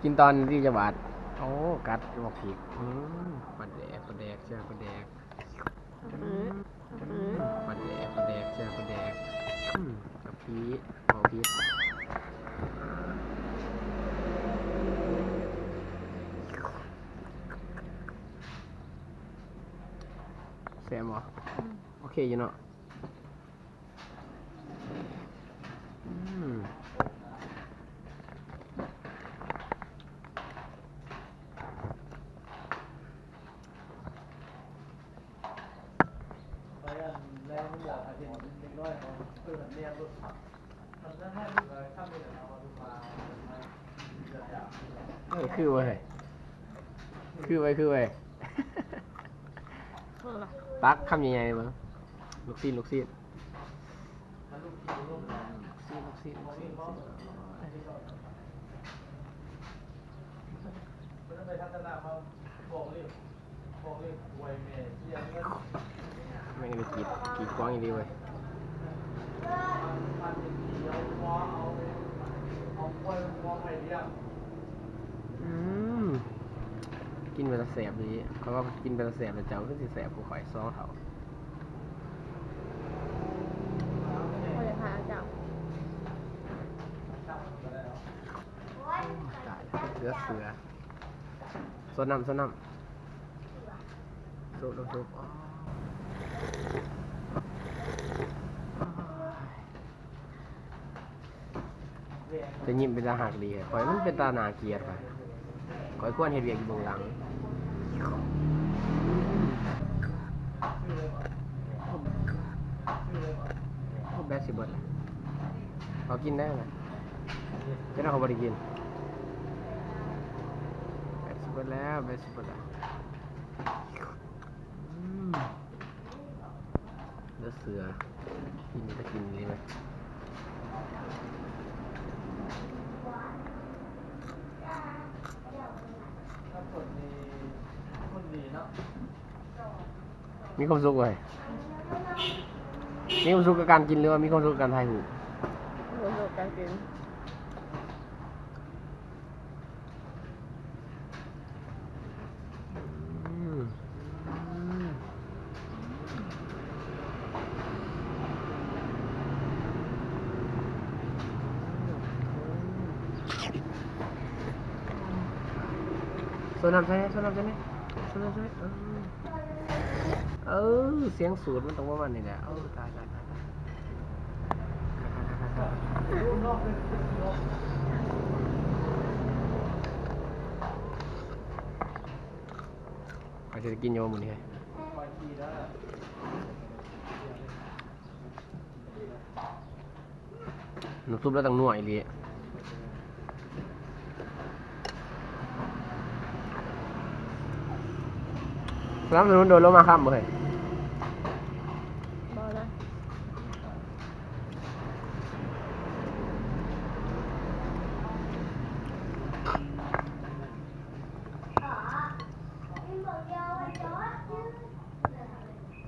ກິນຕອນນີ້ຈັກບາດ. ໂອ້ ກັດໝາກພິກ. ອືມ ປາແດກ ປາແດກ ເຈີປາແດກ. ອືມ ປາແດກ ປາແດກ ເຈີປາແດກ. ອືມ ກະປິ ເວົ້າຜິດ. ແຊບບໍ່? ອືມ ໂອເຄຢູ່ເນາະ. ອືມ ເອີ ຄືເວີ້ຍ ຄືເວີ້ຍ ຄືເວີ້ຍ. ຕັກຄຳໃຫຍ່ໆເບິ່ງ ລູກຊີ້ນ ລູກຊີ້ນ ລູກຊີ້ນ ລູກຊີ້ນ ລູກຊີ້ນ. ແມ່ງໄດ້ກິດ ກີດຂວາງອີ່ຫຼີເວີ້ຍ. ອືມ ກິນເປັນຕາແຊບເລີຍ. ຂ້ອຍວ່າກິນເປັນຕາແຊບແລ້ວ ເຈົ້າຄືຊິແຊບກວ່າຂ້ອຍສອງເທົ່າ. ບໍ່ໄດ້ພາເຈົ້າ. ຕາຍແລ້ວ ເສືອ ເສືອ. ຊົດນ້ຳ ຊົດນ້ຳ ສູບ ສູບ. ແຕ່ຍິ້ມເປັນຕາຮັກດີ. ຂ້ອຍມັນເປັນຕາໜ້າກຽດ. ຂ້ອຍ ຂ້ອຍຄວນເຮັດວຽກຢູ່ເບື້ອງຫຼັງ. ໂອ້ ແບັດຊິເບິດແລ້ວ. ເອົາກິນໄດ້ນະ. ເປັນເຮົາກໍບໍ່ໄດ້ກິນ. ແບັດຊິເບິດແລ້ວ ແບັດຊິເບິດແລ້ວ. ອືມ ເຫຼືອເສືອ. ກິນກໍກິນອີ່ຫຼີເວີ້ຍ. ມີຄວາມສຸກເວີ້ຍ. ມີຄວາມສຸກກັບການກິນ ຫຼືວ່າມີຄວາມສຸກກັບການຖ່າຍຮູບ? ມີຄວາມສຸກກັບການກິນ. ອືມ ໂຊນນ້ຳໃສ່ແດ່ ໂຊນນ້ຳໃສ່ແດ່ ໂຊນນ້ຳໃສ່ແດ່. ເອີ ເອີ ສຽງສູດມັນຕ້ອງປະມານນີ້ແຫຼະ. ໂອ້ ຕາຍ ຕາຍ ຕາຍ ຕາຍ. ຂ້ອຍຊິໄດ້ກິນຢູ່ບໍ່ມື້ນີ້? ນ້ຳຊຸບລາວຕັ້ງນົວອີ່ຫຼີ. ສະໜັບສະໜູນໂດຍໂລມາຄຳບໍ່ເຮີ້ຍ? ບໍ່ນະ.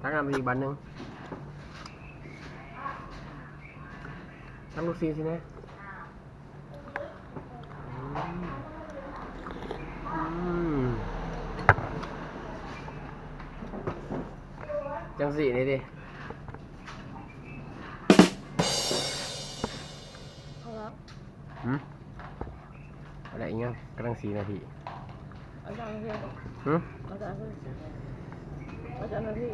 ຕັກນ້ຳອີກບາດໜຶ່ງ. ຕັກລູກຊີ້ນຊິແດ່. ອືມ ຈັ່ງຊີ້ນີ້ຕິ. ເອົາລະ. ຫືມ? ບໍ່ໄດ້ອີຫຍັງ ກຳລັງສີ່ນາທີ. ເອົາຈັກນາທີ? ຫືມ? ເອົາຈັກນາທີ? ເອົາຈັກນາທີ?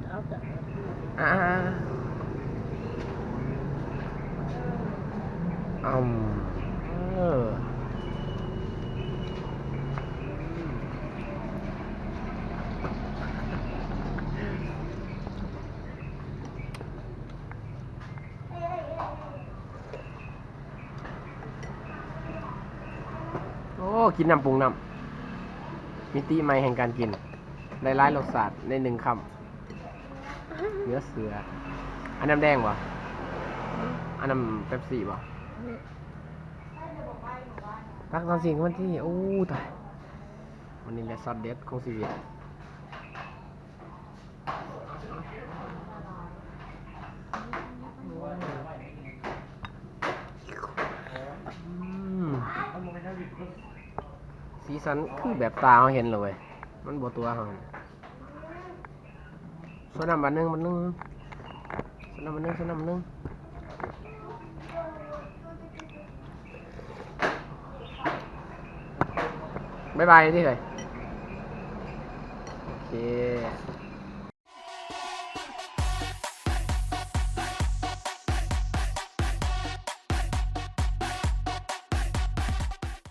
ເອົາຈັກນາທີ? ອ່າ ອືມ ເອີ. ໂອ້ ກິນນ້ຳປຸງນ້ຳ ມິຕິໃໝ່ແຫ່ງການກິນ ໄດ້ຫຼາຍລົດຊາດໃນໜຶ່ງຄຳ. ເຫຼືອເສືອ. ອັນນ້ຳແດງບໍ່? ອັນນ້ຳເປັບຊີບໍ່? ຕັກນ້ຳຊິງມັນທີ່. ໂອ້ ຕາຍ ມື້ນີ້ແຫຼະຊັອດເດັດຂອງຊີວິດ. ອືມ. ສີສັນຄືແບບຕາເຮົາເຫັນເລີຍເວີຍ ມັນບໍ່ຕົວະເຮົາ. ໂຊນຳບາດໜຶ່ງ ບາດໜຶ່ງ ໂຊນຳບາດໜຶ່ງ ໂຊນຳບາດໜຶ່ງ. ບາຍບາຍຕິເຮີ້ຍ. ໂອເຄ.